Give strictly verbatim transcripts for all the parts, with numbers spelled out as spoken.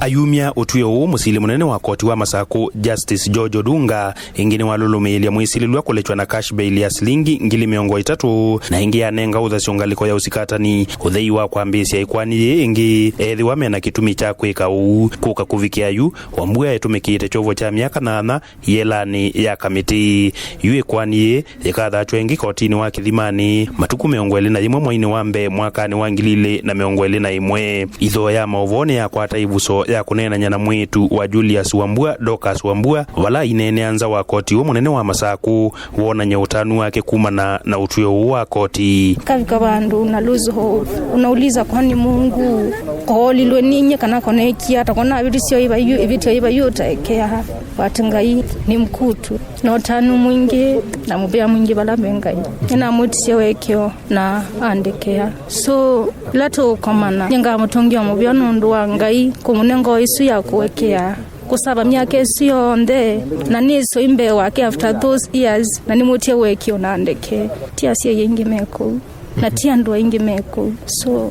Ayumya ũtw'ĩo ũũ, mũsili mũnene wa koti wa Masaku, Justice George Odunga, ĩngĩ nĩwalũlũmĩĩlya mwĩsilĩlw'a kũlekywa na cash bail ya silingi ngili mĩongo ĩtatũ, na ĩngĩ yanenga ũthasyo ngalĩko ya ũsikatani ũthei wa kwambĩĩsya ĩkoani yĩĩ ĩngĩ, ethĩwa mena kĩtumi kya kwĩka ũu. Kũka kũvikĩa yu, Wambua etũmĩkĩte kyovo kya myaka nyanya yĩelanĩ ya kamĩtĩ. Yu ĩkoani yĩĩ yĩkathatw'a ĩngĩ kotinĩ wa Kĩthimanĩ matukũ mĩongo ĩlĩ na yĩmwe mweinĩ wa mbee mwakanĩ wa ngili ilĩ na mĩongo ĩlĩ na ĩmwe. Ithoo ya maũvoo nĩyakwata ĩvuso ya kũneenany'a na mwĩĩtu wa Julius Wambua, Dorcas Wambua, vala aineenea nza wa koti ũũ mũnene wa Masaku wonany'a ũtanu wake kumana na ũtw'ĩo ũũ wa koti. Kavika vandu una lose hope. Unauliza, kwani Mungu koolilwe ninye kana konekia? Takona vitisio ivayu, ivitio ivayu utaekea. But Ngai ni mkuu tu. Na ũtanu mwingĩ na mũvea mwingĩ vala ve Ngai. Nĩnamwĩtisye wekeo na andekea. So, ĩla tũũkomana, nĩngamũtũngĩa mũvea nũndũ wa Ngai kũmũnenga o ĩsu ya kũekea. Kũsava myaka ĩsu yonthe, na nĩsoi mbee wake after those years, na nĩmũtie wekeo na andeke. Ti asyai aingĩ me kũu, na ti andũ aingĩ me kũu. So,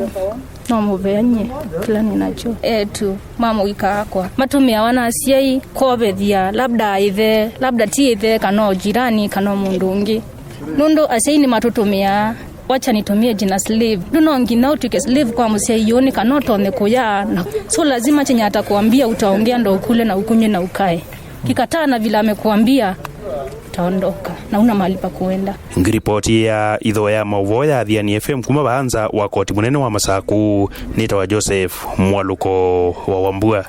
no mũvea nyie kĩla nĩnakyo. Etu ma mũika akwa matũmĩawa na asyai kwovethya, labda ĩthe, labda ti ĩthe, kana o jirani, kana o mũndũ ũngĩ. Nũndũ asyai nĩmatũtũmĩaa, wacha nitumie jina slave. Ndu no nginya ũtw'ĩke slave kwa mũsyai ũũ nĩ kana ũtonye kũya. Na so lazima chenye atakuambia utaongea ndo ukule na ukunywe na ukae. Kikataa na vile amekuambia, utaondoka na una mahali pa kuenda. Ngiripoti ya ithoo ya maũvoo ya Athiani F M kuma vaa nza wa koti mũnene wa Masaku, nĩtawa Joseph Mwaluko wa Wambua.